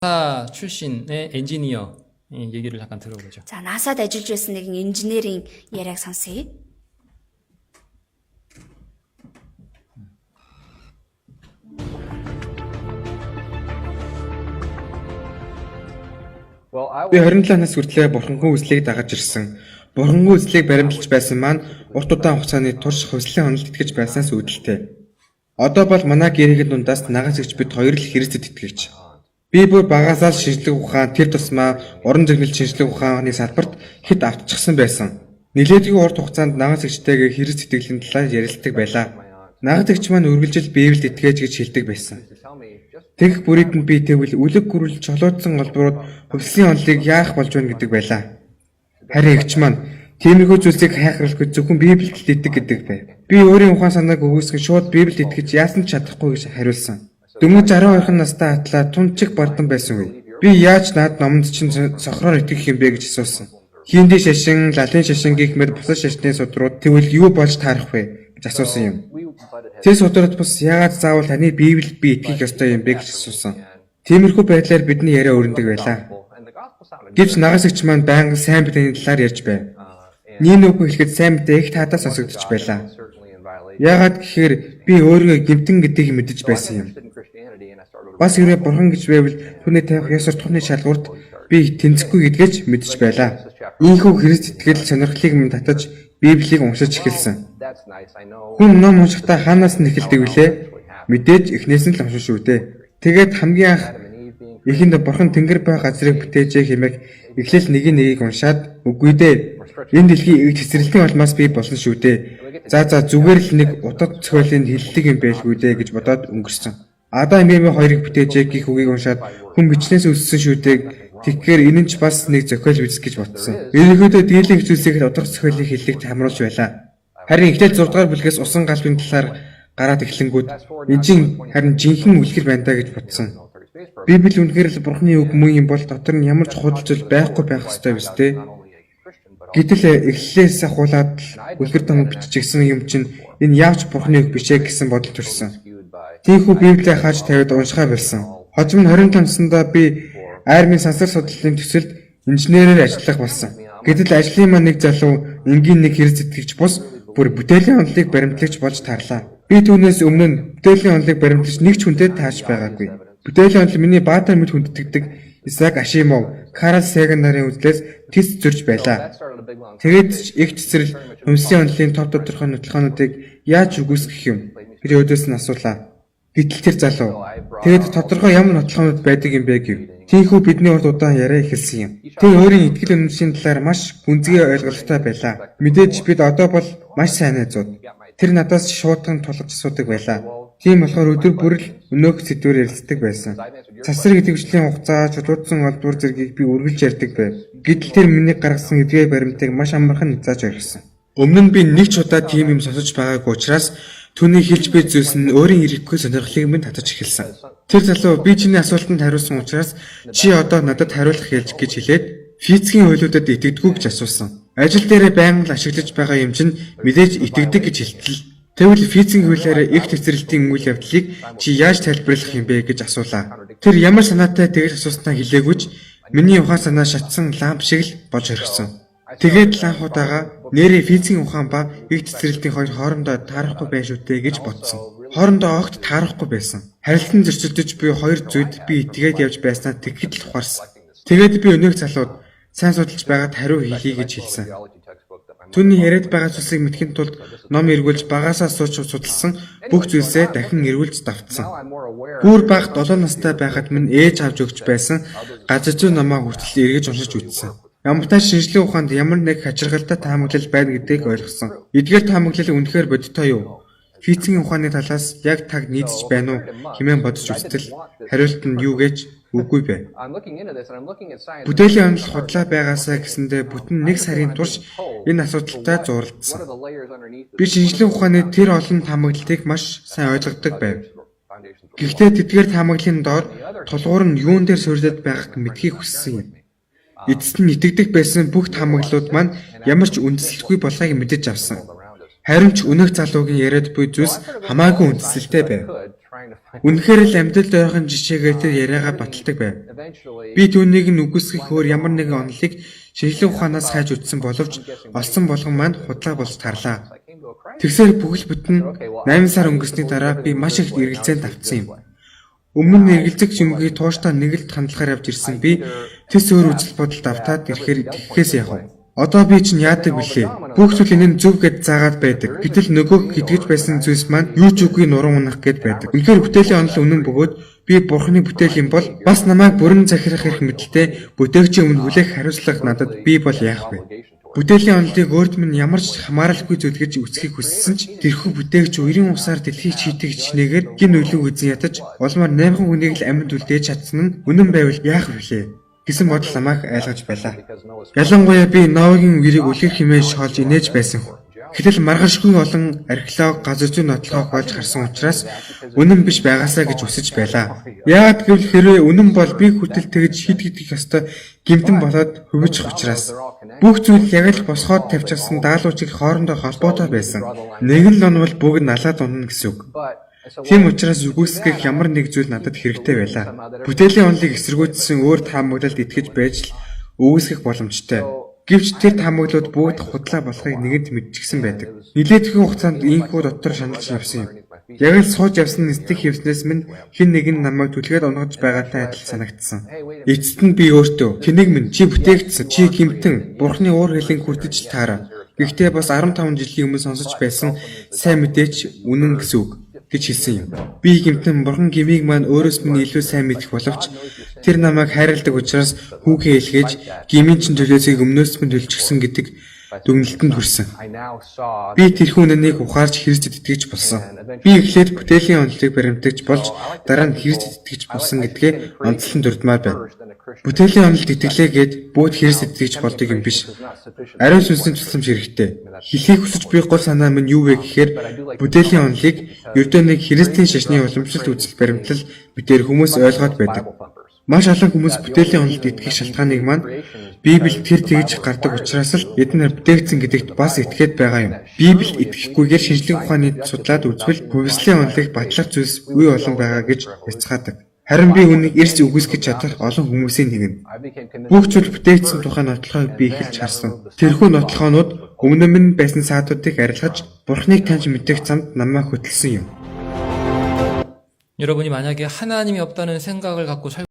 나사 출신의 엔지니어 얘기를 잠깐 들어보죠. За NASA-д ажиллаж байсан нэгэн инженерийн яриаг сонсъё. Би 27 нас хүртлээр бурхангүй үзлийг дагаж ирсэн. Бурхангүй үзлийг баримталж байсан маань урт удаан хугацааны турш хувьслын онолд итгэж байснаас үүдэлтэй. Одоо бол манай гэрийн дундаас нагас эгч бид хоёр л Христэд итгэгч. Би бүр багасаа л шинжлэх ухаан, тэр тусмаа уран зөгнөлт шинжлэх ухааны салбарт хэт автчихсан байсан. Нэлээдгүй урт хугацаанд нагас эгчтэйгээ Христ итгэлийн талаар ярилцдаг байлаа. Нагас эгч маань үргэлжил Библиэд итгэж гэж хэлдэг байсан. Тэгэх бүрид нь би тэгвэл үлэг гүрэл чолуудсан олборууд хувьслын онолыг яах болж байна гэдэг байлаа. Харин эгч маань тиймэрхүү зүйлсийг хайхралгүй зөвхөн Библиэд л итгэдэг гэдэг байв. Би өөрийн ухаан санааг өгөөсгөн шууд Библиэд итгэж яасан ч чадахгүй гэж хариулсан. Дөнгөж 12 настай хатлаа тун чиг бардан байсан үе. Би яаж наад номонд чинь сохроор итгэх юм бэ гэж асуусан. Хинди шашин, лалын шашин гэх мэт бусад шашны судрууд тэгвэл юу болж таарах вэ гэж асуусан юм. Тэр судрууд бус яагаад заавал таны Библиэд би итгэх ёстой юм бэ гэж асуусан. Тиймэрхүү байдлаар бидний яриа өрнөдөг байлаа. Гэвч нагас эгч маань байнга сайн мэдээний талаар ярьж байв. Нийн үг хэлэхэд сайн мэдээ их таатаа сонсогдож байлаа. Яагаад гэхээр би өөрийгөө гэмтэн гэдгийг мэдэж байсан юм. Бас хэрвээ бурхан гэж байвал түүний тавих ёс суртахууны шалгуурт би тэнцэхгүй гэдгээ ч мэдэж байлаа. Ийхүү Христ итгэл сонирхлыг минь татаж Библийг уншиж эхэлсэн. Хүн ном уншихдаа хаанаас нь эхэлдэг вүлээ? Мэдээж эхнээс нь л уншина шүү дээ. Тэгээд хамгийн анх эхэнд бурхан тэнгэр ба газрыг бүтээжээ хэмээх Эхлэл 1:1-ийг уншаад үгүй дээ. Энэ дэлхийн их цэцэрлэгийн улмаас би болсон шүү дээ. За зүгээр л нэг утга зохиолын хэллэг юм байлгүй дээ гэж бодоод өнгөрсөн. Адам Евийн хоёрыг бүтээжээ гэх үгийг уншаад хүн бичнээс өссөн шүү дээ. Тэгэхээр энэ нь ч бас нэг зохиол биз гэж бодсон. Ерөнхийдөө дийлэнх зүйлсийг л утга зохиолын хэллэгт хамруулж байлаа. Харин Эхлэл 6 дугаар бүлгээс усан галбын талаар гараад эхлэнгүүд энэ чинь харин жинхэнэ үлгэр байна даа гэж бодсон. Библи үнэхээр л Бурхны үг мөн юм бол дотор нь ямар ч худал зүйл байхгүй байх ёстой биз дээ. Гэтэл эхлэлээс ахуулаад л үлгэр том биччихсэн юм чинь энэ яавч Бурхны үг биш ээ гэсэн бодол төрсөн. Тийхүү Библийг хааж тавиад уншихаа болсон. Хожим нь 25 насндаа би армийн сансар судлалын төсөлд инженерээр ажиллах болсон. Гэтэл ажлын маань нэг залуу энгийн нэг Христ итгэгч бус бүр бүтээлийн онолыг баримтлагч болж таарлаа. Би түүнээс өмнө нь бүтээлийн онолыг баримтлагч нэг ч хүнтэй таарч байгаагүй. Бүтээлийн онол миний баатар мэд хүндэтгэдэг Исаак Ашимов, Карл Саган нарын үзлээс тис зөрж байлаа. Тэгээд ч их цэцрэл хүмсийн онолын тов тодорхой нотолгоонуудыг яаж үгүйсгэх юм гэж өөдөөс нь асуулаа. Гэтэл тэр залуу тэгээд тодорхой ямар нотолгоонууд байдаг юм бэ гэв. Тийхүү бидний урд удаан яриа эхэлсэн юм. Тэр өөрийн итгэл үнэмшлийн талаар маш гүнзгий ойлголттой байлаа. Мэдээж бид одоо бол маш сайн найзууд. Тэр надаас шуутхан тулгаж асуудаг байлаа. Тийм болохоор өдөр бүр л өнөөх сэдвээр ярилцдаг байсан. Цасрыг идэвхжлийн хугацаа, чулуудсан олбор зэргийг би үргэлж ярьдаг байв. Гэтэл тэр миний гаргасан эдгээр баримтыг маш амархан зааж ойлгосон. Өмнө нь би нэг ч удаа тийм юм сонсож байгаагүй учраас түүний хэлж буй зүйлс нь өөрийн ирэхгүй сонирхлыг минь татаж эхэлсэн. Тэр залуу би чиний асуултанд хариулсан учраас чи одоо надад хариулах хэлж гэж хэлээд физикийн хуулиудад итгэдэггүй гэж асуусан. Ажил дээрээ байнга л ашиглаж байгаа юм чинь мэдээж итгэдэг гэж хэлтэл тэгвэл физикийн хуулиар их цэцэрлэлтийн үйл явдлыг чи яаж тайлбарлах юм бэ гэж асуулаа. Тэр ямар санаатай тэгж асууснаа хэлээгүй ч миний ухаан санаа шатсан ламп шиг л болж орхисон. Тэгээд ланхуудаага нэрээ физикийн ухаан ба их цэцэрлэлтийн хоёр хоорондоо таарахгүй байх шүү дээ гэж бодсон. Хоорондоо огт таарахгүй байсан. Харилцан зөрчилдөж буй хоёр зүйлд би итгээд явж байснаа тэгэхэд л ухаарсан. Тэгээд би өнөөх залууд сайн судалж байгаад хариу хийлье гэж хэлсэн. Түүний яриад байгаа зүйлсийг мэдэхин тулд ном эргүүлж багаасаа сууж судалсан бүх зүйлсээ дахин эргүүлж давтсан. Бүр бага 7 настай байхад минь ээж авч өгч байсан газар зүйн номоо хүртэл эргэж уншиж үзсэн. Ямартай шинжлэх ухаанд ямар нэг хачирхалтай таамаглал байна гэдгийг ойлгосон. Эдгээр таамаглал үнэхээр бодиттой юу? Физикийн ухааны талаас яг таг нийцэж байна уу хэмээн бодож үзтэл хариулт нь юу гэж үгүй байв. Бүтээлийн онол худлаа байгаасаа гэсэндээ бүтэн нэг сарын турш энэ асуудалтай зуралдсан. Би шинжлэх ухааны тэр олон таамаглалтыг маш сайн ойлгодог байв. Гэхдээ тэдгээр таамаглалын доор тулгуур нь юун дээр суурилаад байгааг мэдэхийг хүссэн юм. Эцэст нь итгэдэг байсан бүх таамаглалууд маань ямар ч үндэслэлгүй болохыг мэдэж авсан. Харин ч өнөөх залуугийн яриад буй зүйлс хамаагүй үндэслэлтэй байв. Үнэхээр л амьдралд ойрхон жишээгээр тэр яриагаа баталдаг байв. Би түүнийг нь үгүйсгэх өөр ямар нэгэн онолыг шинжлэх ухаанаас хайж үзсэн боловч олсон болгон маань худлаа болж тарлаа. Тэгсээр бүхэл бүтэн 8 сар өнгөрсний дараа би маш их эргэлзээнд автсан юм. Өмнө нь эргэлзэх юмгүй тууштай нэг л хандлагаар явж ирсэн би тэс өөр үзэл бодолд автаад ирэхээр тэгэхээс яах вэ? Одоо би чинь яадаг билээ? Бүх зүйл энэ нь зөв гээд заагаад байдаг. Гэтэл нөгөөх итгэж байсан зүйлс маань юу ч үгүй нуран унах гээд байдаг. Үнэхээр бүтээлийн онол үнэн бөгөөд би бурхны бүтээл юм бол бас намайг бүрэн захирах эрх мэдэлтэй бүтээгчийн өмнө хүлээх хариуцлага надад бий бол яах вэ? Бүтээлийн онолыг өөрд минь ямар ч хамааралгүй зүйл гэж үсгэхийг хүссэн ч тэрхүү бүтээгч үерийн усаар дэлхийг шийтгэж чинээгээр гин өлөг үзэн ядаж улмаар 8 хүнийг л амьд үлдээж чадсан нь үнэн байвал яах вүлээ гэсэн бодол намайг айлгаж байлаа. Ялангуяа би Ноагийн үерийг үлгэр хэмээн шоолж инээж байсан. Гэтэл маргашгүй олон археолог газар зүйн нотлохоо олж харсан учраас үнэн биш байгаасаа гэж үсэж байлаа. Яагаад гэвэл хэрвээ үнэн бол би хүртэл тэгж хид хидэх ёстой гэмтэн болоод хөвөжих учраас бүх зүйл яг л босгоод тавьчихсан даалгаврыг хоорондоо холбоотой байсан. Нэг нь л унвал бүгд налаад унана гэсэн үг. Тийм учраас үгүйсгэх ямар нэг зүйл надад хэрэгтэй байлаа. Бүтээлийн онолыг эсэргүүцсэн өөр таамаглалд итгэж байж л үгүйсгэх боломжтой. Гэвч тэр таамаглалууд бүгд худлаа болохыг нэгэнт мэдчихсэн байдаг. Нилээдхэн хугацаанд ийнхүү дотор шаналж явсан юм. Яг л сууж явсан нисдэг хэвснээс минь хэн нэгэн намайг түлхээд унгаж байгаатай адил санагдсан. Эцэст нь би өөртөө тэнэг минь чи бүтээгдсэн, чи гэмтэн, бурхны уур хилэн хүртэж л таараа. Гэхдээ бас 15 жилийн өмнө сонсож байсан сайн мэдээч үнэн гэсэн үг гэж хэлсэн юм. Би гэмтэн бурхан гмийг маань өөрөөс минь илүү сайн мэдэх боловч тэр намайг хайрладаг учраас хүүгээ илгээж гмийн чинь төлөөсийг өмнөөс минь төлчихсөн гэдэг дүгнэлтэнд хүрсэн. Би тэрхүү үнэнийг ухаарч Христэд итгэж болсон. Би эхлээд бүтээлийн онолыг баримтагч болж дараа нь Христэд итгэж болсон гэдгээ онцлон дурдмаар байна. Бүтээлийн онолд итгэлээ гээд бүгд Христэд итгэж болдог юм биш. Ариун сүнсний тусламж хэрэгтэй. Хэлхийг хүсэж буй гол санаа минь юу вэ гэхээр бүтээлийн онолыг ердөө нэг Христийн шашны уламжлалт үзэл баримтлал битээр хүмүүс ойлгоод байдаг. Маш олон хүмүүс бүтээлийн онолд итгэх шалтгааныг маань Библиэд тэр тэгж гардаг учраас л эднэр бүтээгдсэн гэдэгт бас итгээд байгаа юм. Библиэд итгэхгүйгээр шинжлэх ухааны судлаад үзвэл хувьслын онолыг батлах зүйлс үе олон байгаа гэж яцгаадаг. Харин би үүнийг эрс үгүйсгэж чадах олон хүмүүсийн нэг нь. Бүх зүйл бүтээгдсэн тухай нотлохойг би эхэлж харсан. Тэрхүү нотлохоонууд өмнө минь байсан саадуудыг арилгаж Бурхныг таньж мэдэх замд намайг хөтлсөн юм. 여러분이 만약에 하나님이 없다는 생각을 갖고 살